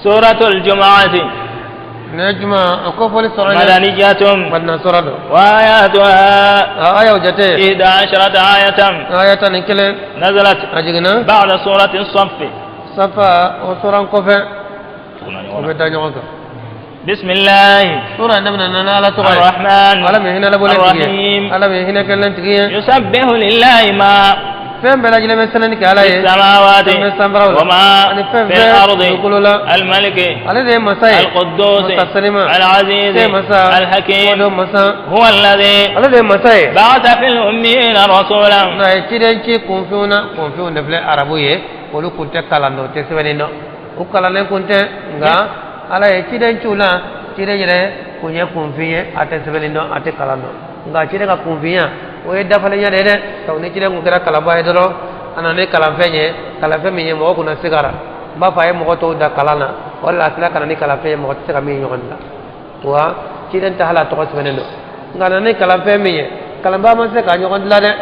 سورة الجمعة. Ne juma a kofɔli sɔrɔ ye. مدنية. Madina sura don. وآياتها A ayaw jate. 11 آية. Aya 11. نزلت A jiginna. بعد سورة الصف. Safa o suran kɔfɛ, o bɛ da ɲɔgɔn kan. بسم الله Sura in daminɛ na Ala tɔgɔ ye. الرحمن Ala min hinɛ labɔlen tigi ye. الرحيم. Ala min hinɛ kɛlen tigi ye. يسبح لله ما Fɛn bɛɛ lajɛlen bɛ sɛnɛni kɛ Ala في ye. السماوات Fɛn bɛ sanfaraw la. وما Ani fɛn في bɛɛ الأرض. dugukolo la. الملك Ale de ye masa ye. القدوس Masa senima. العزيز Se masa. الحكيم. Kodɔn masa. هو الذي Ale de ye masa ye. بعث في الأميين رسولا. N'a ye ciden ci kunfinw na, kunfinw de filɛ arabu ye, olu kun tɛ kalan dɔn, u tɛ sɛbɛnni dɔn, u kalannen kun tɛ, nka Ala ye ciden ci u la. Ciden yɛrɛ kun ye kunfin ye, a tɛ sɛbɛnni dɔn, a tɛ kalan dɔn, nka ciden ka kunfinya o ye dafalenya de ye dɛ, sabu ni ciden kun kɛra kalanbaa ye dɔrɔn, a nana ni kalanfɛn ye, kalanfɛn min ye mɔgɔ kun na se ka la n b'a fɔ a ye mɔgɔ tɔw da kalan na, o de la a sera ka na ni kalanfɛn ye mɔgɔ tɛ se ka min ɲɔgɔn dilan. Wa ciden tɛ hali a tɔgɔ sɛbɛnnen dɔn, nka a nana ni kalanfɛn min ye, kalanbaa ma se k'a ɲɔgɔn dilan dɛ.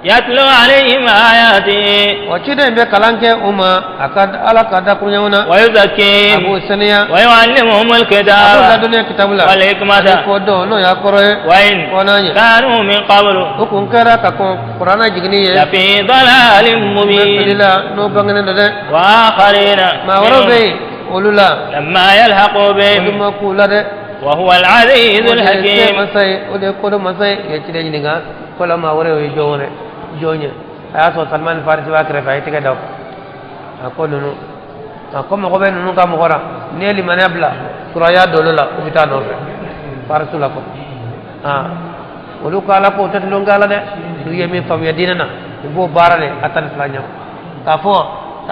يتلو عليهم آياته. Wa ciden bɛ kalan kɛ u ma a ka Ala ka dakuruɲɛw na. A ويزكيهم. b'u saniya. ويعلمهم A b'u الكتاب ladɔnniya kitabu la. والحكمة. Ani ko dɔn n'o y'a kɔrɔ ye. وإن Fɔ n'a ɲɛ. كانوا من قبل O kun kɛra ka kɔn kuranɛ jiginni ye. لفي ضلال Bɛ fili مبين. la n'o bangenen don dɛ. وآخرين Maa wɛrɛw bɛ منهم yen olu la. لما يلحقوا Olu بهم. ma k'u la dɛ. وهو العزيز O de ye se الحكيم. masa ye, o de ye kodɔn masa ye. I ye ciden ɲininka ko la maa wɛrɛ o ye jɔn wɛrɛ jɔn ye? A y'a sɔrɔ Salimani Farisi b'a kɛrɛfɛ, a ye tɛgɛ da o kan. A ko ninnu, a ko mɔgɔ bɛ ninnu ka mɔgɔ la, n'i ye limaniya bila suraya dolo la, u bɛ taa nɔfɛ Farisi la ko aa olu ko Ala ko o tɛ tulon kɛ ala dɛ, n'u ye min faamuya diinɛ na, u b'o baara de a 12 ɲɛ k'a fɔ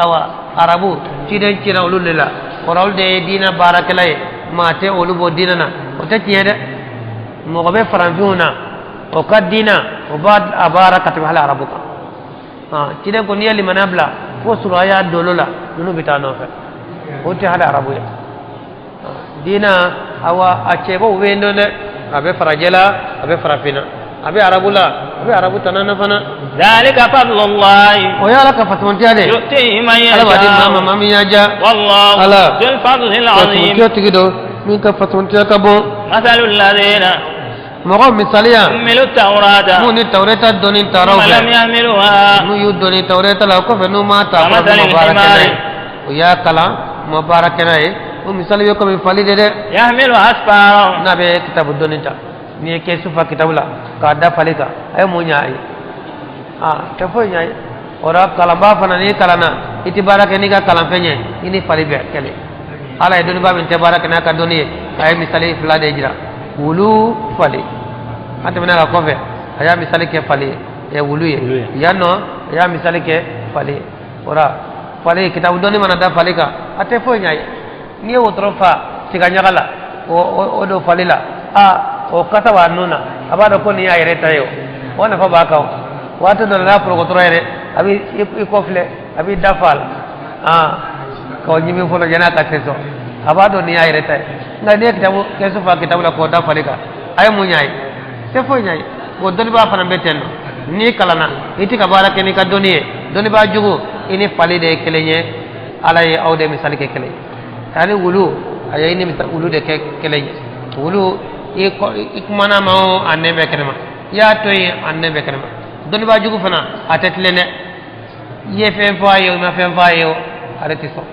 awa arabu ciden cira olu de la, kɔrɔ olu de ye diinɛ baarakɛla ye, maa tɛ olu bɔ diinɛ na, o tɛ tiɲɛ dɛ. Mɔgɔ bɛ faranfinw na, o ka diinɛ o b'a a baara ka tɛmɛ hali arabu kan. Ciden ko n'i ye limaniya bila fo suraya dolo la, ninnu bɛ taa nɔfɛ, o tɛ hali arabu ye. Diinɛ awa a cɛbaw bɛ yen nɔ dɛ, a bɛ farajɛ la, a bɛ farafinna, a bɛ arabu la, a bɛ arabu tana na fana. ذلك فضل الله. O ye Ala ka fasamantiya de. يؤتيه من Ala b'a di maa ma يشاء. maa min y'a diya. والله Ala ذو الفضل العظيم. Fasamantiya tigi don min ka fasamantiya ka bon. مثل الذين Mɔgɔ misaliya حملوا التوراة mun ni Tawureta dɔnni taara u ثم لم fɛ, يحملوها n'u y'u dɔnni Tawureta la, o kɔfɛ n'u m'a ta kɔrɔ, n'u ma baara kɛ n'a ye, u y'a kalan, u ma baara kɛ n'a ye, o misali bɛ komi fali de dɛ. يحمل أسفارا. N'a bɛ kitabu dɔnni ta, n'i ye kɛsu fa kitabu la k'a da fali kan, a ye mun ɲɛ a ye? Aa tɛ foyi ɲɛ a ye. O la kalanbaa fana, n'i kalanna, i tɛ baara kɛ n'i ka kalanfɛn ye, i ni fali bɛɛ kelen. Ala ye dɔnnibaa min tɛ baara kɛ n'a ka dɔnni ye, a ye misali fila de jira: wulu, fali. An tɛmɛna ka kɔfɛ, a y'a misali kɛ fali ye, wulu ye. Yan nɔ, a y'a misali kɛ fali ye. O la fali, kitabu dɔnni mana da fali kan, a tɛ foyi ɲɛ a ye. N'i ye wotoro fa tiga ɲaga la, o don fali la, a o kasa b'a nun na, a b'a dɔn ko nin y'a yɛrɛ ta ye. O nafa b'a kan o. Waati dɔ la, n'a forokotɔrɔ yɛrɛ, a bɛ i kɔ filɛ, a b'i da fa a la, aa k'o ɲimi fɔlɔ yan'a ka se so, a b'a dɔn nin y'a yɛrɛ ta ye. Nka n'i ye kitabu kɛsu fa kitabu la k'o da fali kan, a ye mun ɲ'a ye? Tɛ foyi ɲ'a ye. O dɔnnibaa fana bɛ ten nɔ, n'i kalanna, i tɛ ka baara kɛ n'i ka dɔnni ye, dɔnnibaa jugu, i ni fali de ye kelen ye. Ala ye aw de misali kɛ kelen ye ani wulu, a ye i ni wulu de kɛ kelen ye. Wulu, i kumana ma o, a nɛn bɛ kɛnɛma, i y'a to yen, a nɛn bɛ kɛnɛma. Dɔnnibaa jugu fana, a tɛ tilen dɛ. I ye fɛn fɔ a ye o, i ma fɛn fɔ a ye o, ale tɛ sɔn.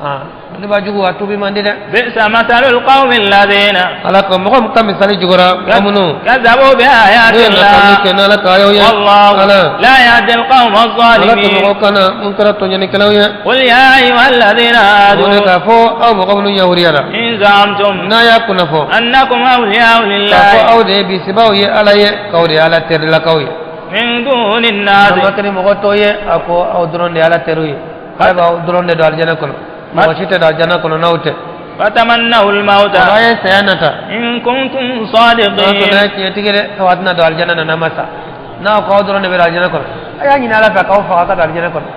Dɔnnibaa jugu, a tuubi man di dɛ. بئس مثل القوم الذين Ala ko mɔgɔ min ka misali jugura, mɔgɔ minnu كذبوا بآيات n'u ye nakalili kɛ الله. n'Ala ka ayaw ye. والله Ala لا يهدي القوم Ala tɛ الظالمين. mɔgɔw kana mun kɛra tɔɲɔnikɛlaw ye. قل يا أيها الذين O de هادوا k'a fɔ aw mɔgɔ minnu yahudiyara, إن زعمتم n'a y'a kunnafɔ أنكم أولياء k'a fɔ لله aw de ye bisibaw ye Ala ye, k'aw de ye Ala terilakaw ye, من دون الناس n'aw ma kɛ ni mɔgɔ tɔw ye, a ko aw dɔrɔn de ye Ala teriw ye, Ala b'aw dɔrɔn de don alijana kɔnɔ, mɔgɔ si tɛ don alijana kɔnɔ n'aw tɛ. فتمنوا الموت O la ye saya nata إن كنتم n'a sɔrɔ n'a صادقين. ye tiɲɛtigi dɛ, k'aw tɛna don alijana na n'a ma sa. N'aw ko aw dɔrɔn de bɛ don alijana kɔnɔ, a y'a ɲini Ala fɛ k'aw faga ka don alijana kɔnɔ.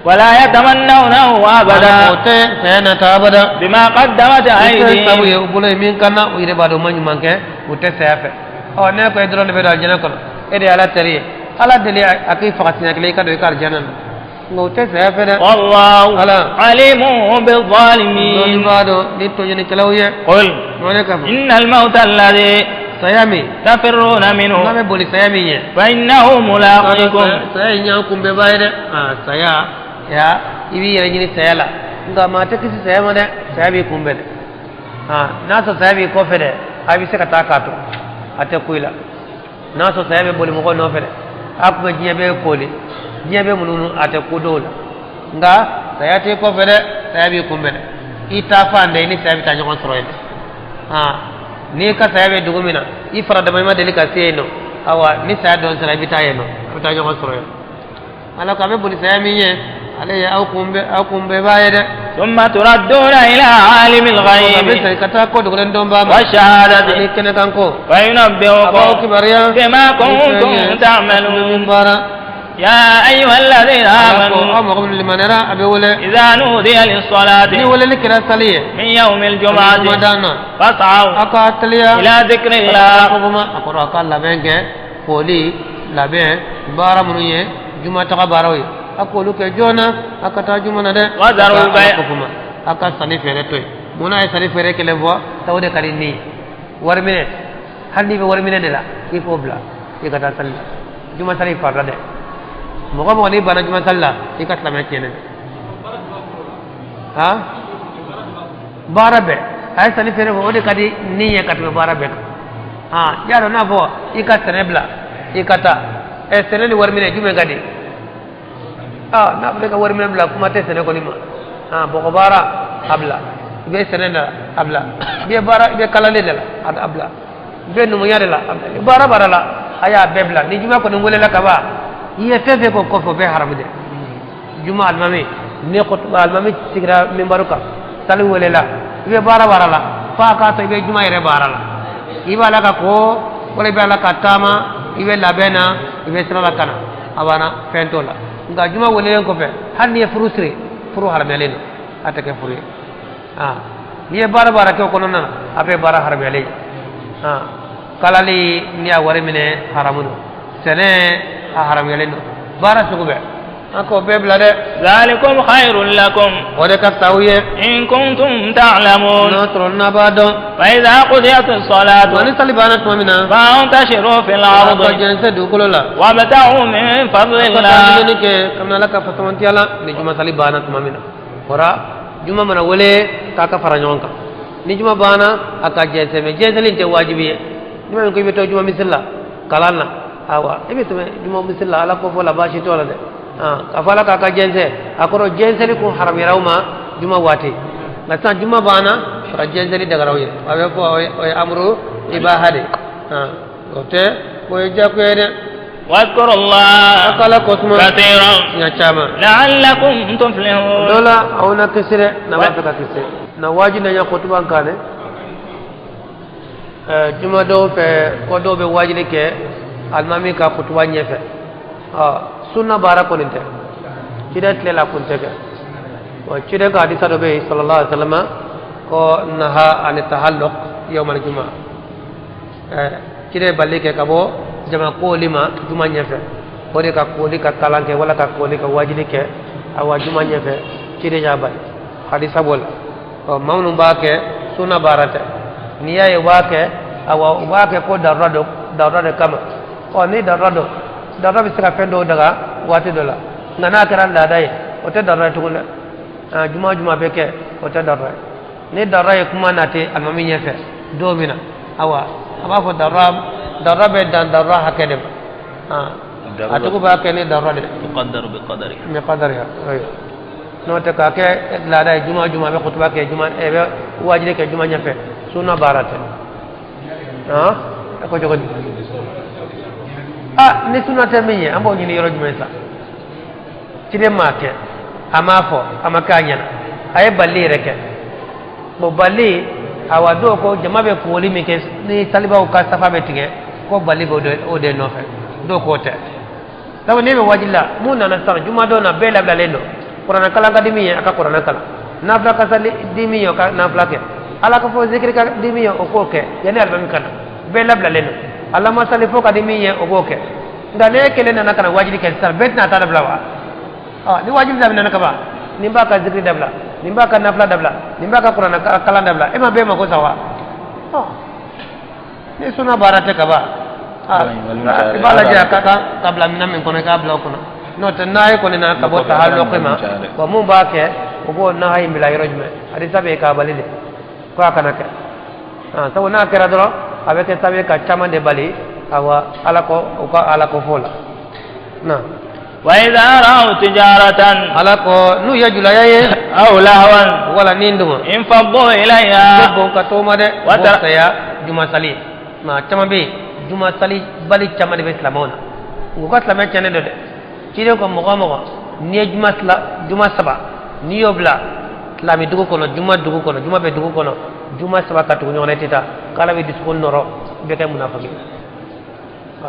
ولا يتمنونه O أبدا tɛ saya nata abada. بما قدمت O tɛ sabu ye أيديهم. u bolo ye min kan na, u yɛrɛ b'a dɔn u ma ɲuman kɛ, u tɛ saya fɛ. Ɔ ne ko e dɔrɔn de bɛ don alijana kɔnɔ, e de ye Ala teri ye, Ala deli a k'i faga siɲɛ kelen, i ka don i ka alijana na. Nka u tɛ saya fɛ dɛ. والله Ala. عليم بالظالمين. Dɔnnibaa don ni tɔɲɔnikɛlaw ye. قل Mɔne ka fɔ. إن الموت الذي Saya min تفرون n'a منه bɛ boli saya min ɲɛ. فإنه ملاقيكم. Saya in y'an kunbɛnba ye dɛ. Aa, saya ya, i b'i yɛrɛ ɲini saya la, nka maa tɛ kisi saya ma dɛ. Saya b'i kunbɛn dɛ. Aa, n'a sɔrɔ saya b'i kɔfɛ dɛ, a bɛ se ka taa k'a to a tɛ ku i la. N'a sɔrɔ saya bɛ boli mɔgɔ nɔfɛ dɛ, a kun bɛ diɲɛ bɛɛ koli, diɲɛ bɛ munumunu, a tɛ ku dɔw la. Nka saya t'i kɔfɛ dɛ, saya b'i kunbɛn dɛ. I taa fan dɛ, i ni saya bɛ taa ɲɔgɔn sɔrɔ yen dɛ. Aa, n'i ka saya bɛ dugu min na, i fara dama, i ma deli ka se yen nɔ, awa, ni saya dɔn sera, i bɛ taa yen nɔ, a bɛ taa ɲɔgɔn sɔrɔ yen. Ala ko a bɛ boli saya min ye, ale ye aw kunbɛ, aw kunbɛnbaa ye dɛ. ثم تردون إلى عالم A bɛ الغيب segin ka taa ko dogolen dɔnbaa ma والشهادة ani kɛnɛkan ko, a b'aw فينبئكم kibaruya بما ni fɛn ye كنتم تعملون. min baara. يا أيها الذين Ala ko aw آمنوا mɔgɔ minnu limaniyara, a bɛ wele إذا نودي للصلاة ni weleli kɛra sali ye من يوم الجمعة jumadan na, فاسعوا aw ka teliya إلى ذكر الله. kofoma. A kɔrɔ, a ka labɛn kɛ, koli labɛn, baara minnu ye juma taga baaraw ye, a k'olu kɛ joona, a ka taa juma na dɛ. Wadaru A ka bay- Ala kofoma, a ka sanni feere to yen. Munna a ye sanni feere kelen fɔ? Ta o de ka di ni ye. Wari minɛ, hali n'i bɛ wari minɛ de la, i k'o bila, i ka taa sali la. Juma sali farila dɛ. Mɔgɔ mɔgɔ n'i banna juma sali la, i ka silamɛya tiɲɛnen ha. Baara bɛɛ, a ye sanni feere fɔ, o de ka di ni ye ka tɛmɛ baara bɛɛ kan. Ah, y'a dɔn, n'a fɔ i ka sɛnɛ bila, i ka taa ɛ sɛnɛ ni wari minɛ, jumɛn ka di? Ah, n'a fɔra i ka wari minɛ bila, kuma tɛ sɛnɛ kɔni ma. Ah, bɔgɔ baara a bila, i bɛ sɛnɛ de la a bila, i bɛ baara, i bɛ kalalen de la a bila, i bɛ numuya de la a bila, baara baara la, a y'a bɛɛ bila. Ni juma kɔni welela ka ban, i ye fɛn fɛn k'o kɔfɛ, o bɛɛ haramu dɛ. Juma alimami ni kutuba, alimami sigira minbaru kan, sali welela, i bɛ baara baara la, f'a k'a to i bɛ juma yɛrɛ baara la, i b'a la ka ko, wala i b'a la ka taama, i bɛ labɛn na, i bɛ sira la ka na, a banna, fɛn t'o la. Nka juma welelen kɔfɛ, hali n'i ye furu siri, furu haramuyalen don, a tɛ kɛ furu ye. Aa, n'i ye baara baara kɛ o kɔnɔna na, a bɛ baara haramuyalen ye. Aa, kalali, n'i y'a wari minɛ, haramu don. Sɛnɛ, a haramuyalen don. Baara sugu bɛɛ, an k'o bɛɛ bila dɛ. ذلكم خير لكم O de ka fisa aw ye إن كنتم تعلمون. n'a sɔrɔ n'a b'a dɔn. فإذا قضيت الصلاة Wa ni sali banna tuma min na, فانتشروا في aw ka الأرض jɛnsɛn dugukolo la, وابتغوا من فضل aw ka taa الله. ɲinini kɛ kabini Ala ka fasamantiya la. Ni juma sali banna tuma min na, kɔra juma mana wele k'a ka fara ɲɔgɔn kan, ni juma banna, a ka jɛnsɛn. Mɛ jɛnsɛnli in tɛ wajibi ye. Ni ma min ko i bɛ to juma misiri la kalan na, awa, i bɛ tɛmɛ juma misiri la, Ala ko fɔ la, baasi t'o la dɛ. K'a fɔ Ala k'a ka jɛnsɛn, a kɔrɔ jɛnsɛnli kun haramuyara aw ma juma waati, nka sisan juma banna, kɔrɔ jɛnsɛnli dagara aw ye. A bɛ fɔ o ye amuru ibaha de. O tɛ o ye diyagoya ye dɛ. واذكروا A الله ka Ala kosuma كثيرا siɲɛ caman. لعلكم تفلحون. Dɔ la aw na kisi dɛ, n'a b'a fɛ ka kisi na waji na ɲɛ kutuba kan dɛ. Juma dɔw fɛ ko dɔw bɛ wajuli kɛ alimami ka kutuba ɲɛfɛ. Ɔ, sunna baara kɔni tɛ, ciden tile la kun tɛ kɛ. Wa ciden ka hadisa dɔ bɛ yen, sallallahu alaihi wa sallam, ko naha ani tahalluq yawmal juma. Ciden bali kɛ ka bɔ jama kooli ma juma ɲɛfɛ, o de ka kooli ka kalan kɛ wala ka kooli ka wajuli kɛ, awa, juma ɲɛfɛ, ciden y'a bali, hadisa b'o la. Ɔ, maa minnu b'a kɛ, sunna baara tɛ. N'i y'a ye u b'a kɛ, awa, u b'a kɛ ko darura dɔ, darura de kama. Ɔ, ni darura dɔ, darura bɛ se ka fɛn dɔw daga waati dɔ la, nka n'a kɛra laada ye, o tɛ darura ye tuguni dɛ. Ah, juma juma bɛ kɛ, o tɛ darura ye. Ni darura ye kuma nati alimami ɲɛfɛ don min na, awa, a b'a fɔ darura, darura bɛ dan darura hakɛ de ma. Ah, a tigiw b'a kɛ ni darura de ye. تقدر بقدرها. Ni qadariha, ayiwa. N'o tɛ k'a kɛ laada ye, juma juma a bɛ kutuba kɛ juma, ɛ bɛ wajuli kɛ juma ɲɛfɛ, sunna baara tɛ. Ah, e ko cogo di? Ah, ni sunna tɛ min ye, an b'o ɲini yɔrɔ jumɛn sa? Ciden m'a kɛ, a m'a fɔ, a ma kɛ a ɲɛna, a ye bali yɛrɛ kɛ. Bon, bali, awa, dɔw ko jama bɛ kooli min kɛ ni salibaw ka safa bɛ tigɛ, ko bali b'o de, o de nɔfɛ. Dɔw k'o tɛ, sabu ne bɛ wajibi la mun nana sisan, juma don na, bɛɛ labilalen don. Kuranɛ kalan ka di min ye, a ka kuranɛ kalan. Nafila kasa di min ye, o ka nafila kɛ. Ala ka fɔ zikiri ka di min ye, o k'o kɛ yanni alimami ka na. Bɛɛ labilalen don. Alama sali fo ka di min ye, o b'o kɛ. Nka ne kelen nana ka na wajibi kɛ sisan, bɛɛ tɛna taa dabila wa? Ni wajibi daminɛna ka ban, nin b'a ka zikiri dabila, nin b'a ka nafila dabila, nin b'a ka kuranɛ kalan dabila, e ma bɛɛ mako sa wa? Ni suna baara tɛ ka ban, i b'a lajɛ a ka kan ka bila minɛn min kɔnɔ, i k'a bila o kɔnɔ. N'o tɛ, n'a ye kɔni na ka bɔ tahalɔki ma, wa mun b'a kɛ, o b'o naha in bila yɔrɔ jumɛn? Hadisa bɛ yen k'a bali de, ko a kana kɛ. Sabu n'a kɛra dɔrɔn, a bɛ kɛ sababu ye ka caman de bali, awa, ala ko u ka ala ko fɔ la na. وإذا رأوا تجارة Ala ko n'u ye julaya ye أو لهوا wala ni dungɔ انفضوا إليها. Bon ka to ma dɛ. Wata- B'o saya juma sali. Maa caman bɛ yen, juma sali bali caman de bɛ silamɛw na. U ka silamɛ tiɲɛnen don dɛ. Ciden ko mɔgɔ o mɔgɔ n'i ye juma sila, juma saba n'i y'o bila silamɛ dugu kɔnɔ, juma dugu kɔnɔ, juma bɛ dugu kɔnɔ, juma saba ka tugu ɲɔgɔn na, i tɛ taa, k'Ala bɛ dusukun nɔrɔ, i bɛ kɛ munafiki ye.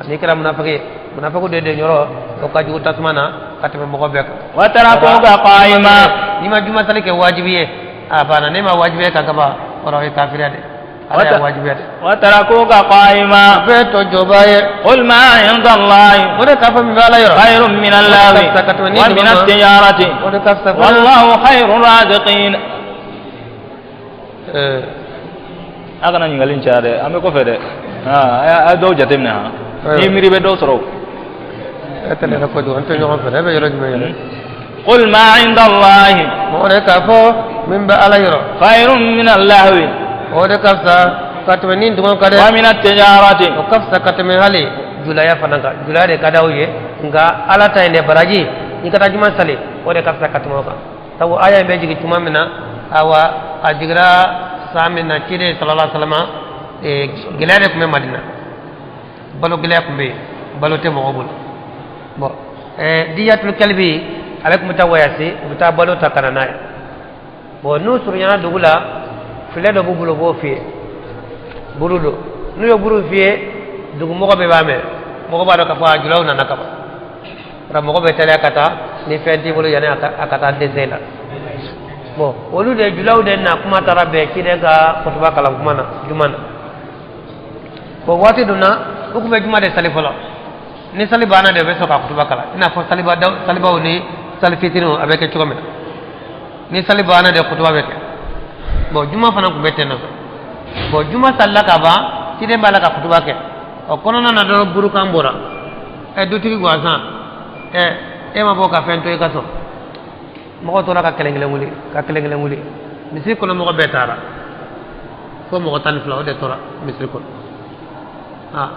N'i kɛra munafiki ye, munafiki de yɔrɔ o ka jugu tasuma na ka tɛmɛ mɔgɔ bɛɛ kan. وتركوك قائما. N'i ma juma sali kɛ wajibi ye, a banna. N'e ma wajibi ye kan ka ban, kɔrɔ o ye kafiriya de, Ala y'a wajibiya de. وتركوك قائما. Bɛɛ tɔ jɔba ye. قل ما عند الله O de k'a fɔ min bɛ Ala yɔrɔ خير من اللهو ومن التجارة o de ka fisa fana. والله خير الرازقين. Ɛɛ, A kana ɲininkali in caya dɛ, an bɛ kɔfɛ dɛ. A ye dɔw jateminɛ han, n'i miiri bɛ dɔw sɔrɔ. E tɛ ne yɛrɛ kojugu, an tɛ ɲɔgɔn fɛ dɛ. E bɛ yɔrɔ jumɛn yɛrɛ? قل ما عند الله O de k'a fɔ min bɛ Ala yɔrɔ خير من اللهو o de ka fisa ka tɛmɛ ni dungɔ kan dɛ. ومن التجارة. O ka fisa ka tɛmɛ hali julaya fana kan. Julaya de ka d'aw ye, nka Ala ta in de baraji, i ka taa juma sali, o de ka fisa ka tɛmɛ o kan. Sabu aya in bɛ jigin tuma min na, awa, a jigira san min na ciden sallallahu alaihi wasallam, gɛlɛya de tun bɛ Madina, balo gɛlɛya tun bɛ yen, balo tɛ mɔgɔ bolo. Bon, Diyatul Kalbi, ale tun bɛ taa wayasi, u bɛ taa balo ta ka na n'a ye. Bon, n'u surunyana dugu la, filɛ dɔ b'u bolo, u b'o fiyɛ, buru don. N'u ye buru fiyɛ, dugumɔgɔ bɛɛ b'a mɛn, mɔgɔ b'a dɔn k'a fɔ a julaw nana ka ban. O la mɔgɔ bɛ teliya ka taa ni fɛn t'i bolo yanni a ka taa dɛsɛ la. Bon, olu de julaw de na kuma taara bɛn ciden ka kutuba kalan kuma na juma na. Bon, waati dun na, u tun bɛ juma de sali fɔlɔ. Ni sali banna de, u bɛ sɔrɔ ka kutuba kalan, i n'a fɔ saliba daw, salibaw ni sali fitiniw a bɛ kɛ cogo min na. Ni sali banna de, kutuba bɛ kɛ. Bon, juma fana tun bɛ ten nɔ. Bon, juma salila ka ban, ciden b'a la ka kutuba kɛ, o kɔnɔna na dɔrɔn, burukan bɔra. Ɛ, dutigi gansan, ɛ, e ma bɔ ka fɛn to i ka so. Mɔgɔ tora ka kelen kelen wuli, ka kelen kelen wuli. Misiri kɔnɔ mɔgɔ bɛɛ taara, fo mɔgɔ 12, o de tora misiri kɔnɔ. Aa,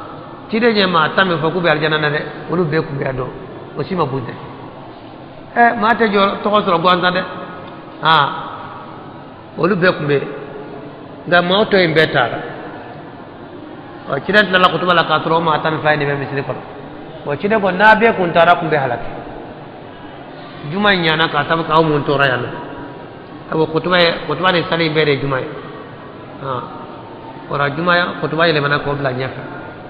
ciden ye maa 10 min fɔ k'u bɛ alijana na dɛ, olu bɛɛ tun bɛ yan dɔn, o si ma bɔ dɛ. Ɛ, maa tɛ jɔ tɔgɔ sɔrɔ gansan dɛ. Aa, olu bɛɛ tun bɛ yen, nka maaw tɔ in bɛɛ taara. Ɔ, ciden tilala kutuba la k'a sɔrɔ o maa 12 in de bɛ misiri kɔnɔ. Bon, ciden ko n'a bɛɛ kun taara, kun bɛ halaki. Juma in ɲana k'a sababu kɛ aw mun tora yan nɔ. Sabu kutuba ye, kutuba ni sali in bɛɛ de ye juma ye. Aa, o la juma kutuba yɛlɛmana k'o bila ɲɛfɛ,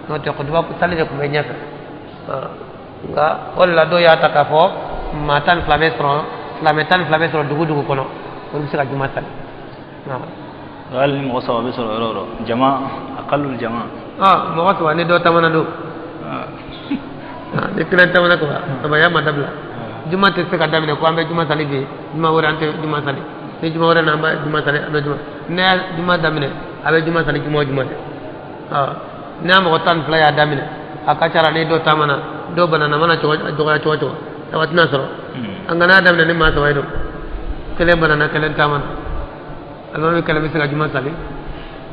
n'o tɛ kutuba sali de tun bɛ ɲɛfɛ. Aa, nka o de la dɔw y'a ta k'a fɔ maa 12 bɛ sɔrɔ, silamɛ 12 bɛ sɔrɔ dugu dugu kɔnɔ, olu bɛ se ka juma sali. Aa. Hali ni mɔgɔ saba bɛ sɔrɔ yɔrɔ o yɔrɔ, jama aqallul jama. Aa, mɔgɔ saba ni dɔ tamana don. Ni kelen tamana ko sabaya ma dabila. Juma tɛ se ka daminɛ ko an bɛ juma sali bi, juma wɛrɛ an tɛ juma sali, ni juma wɛrɛ na an bɛ juma sali, an bɛ juma. Ne y'a juma daminɛ, a bɛ juma sali juma o juma dɛ. Aa, n'a mɔgɔ 12 y'a daminɛ, a ka ca la ni dɔ taamana, dɔ banana, mana cogo dɔgɔya cogo o cogo, saba tɛna sɔrɔ. An kana daminɛ ni maa saba ye don, kelen banana, kelen taamana, alimami kelen bɛ se ka juma sali.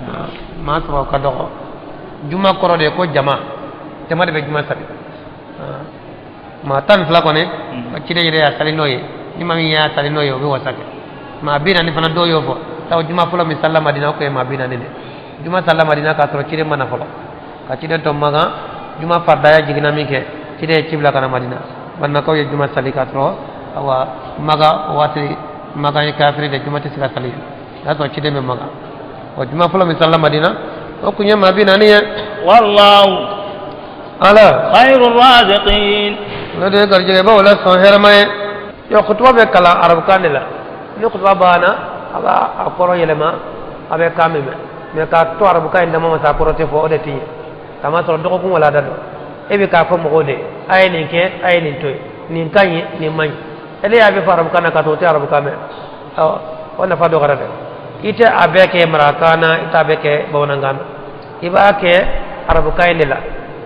Aa, maa saba ka dɔgɔ. Juma kɔrɔ de ye ko jama, jama de bɛ juma sali. Aa, maa 12 kɔni, ciden yɛrɛ y'a sali n'o ye. Ni maa min y'a sali n'o ye, o bɛ wasa kɛ. Maa 40 fana, dɔw y'o fɔ. Sabu juma fɔlɔ min salila Madina, o kun ye maa 40 de. Juma salila Madina k'a sɔrɔ ciden ma na fɔlɔ, ka ciden to Makan. Juma faridaya jiginna min kɛ, ciden ye ci bila ka na Madina. Madinakaw ye juma sali k'a sɔrɔ, awa, Makan o waati, Makan ye kafiri de, juma tɛ se ka sali. O y'a sɔrɔ ciden bɛ Makan. O juma fɔlɔ min salila Madina, o kun ye maa 40 ye. والله Ala خير الرازقين. O de ye garijɛgɛbaw la sɔn hɛrɛma ye. Yo, kutuba bɛ kalan arabukan de la. Ni kutuba banna, a b'a a kɔrɔ yɛlɛma, a bɛ kan min mɛn. Mɛ k'a to arabukan in dama ma sa, a kɔrɔ tɛ fɔ, o de tɛ ɲɛ. K'a sɔrɔ dɔgɔkun walada don, e bɛ k'a fɔ mɔgɔw de ye, a ye nin kɛ, a ye nin to yen, nin ka ɲi, nin man ɲi. Ele y'a bɛɛ fɔ arabukan na k'a sɔrɔ o tɛ arabukan mɛn. Awɔ, o nafa dɔgɔyara dɛ. I tɛ a bɛɛ kɛ marakakan na, i t'a bɛɛ kɛ bamanankan na. I b'a kɛ arabukan in de la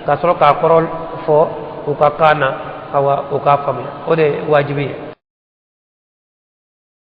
ka sɔrɔ k'a kɔrɔ fɔ u ka kan na, awa, u k'a faamuya. O de ye wajibi ye.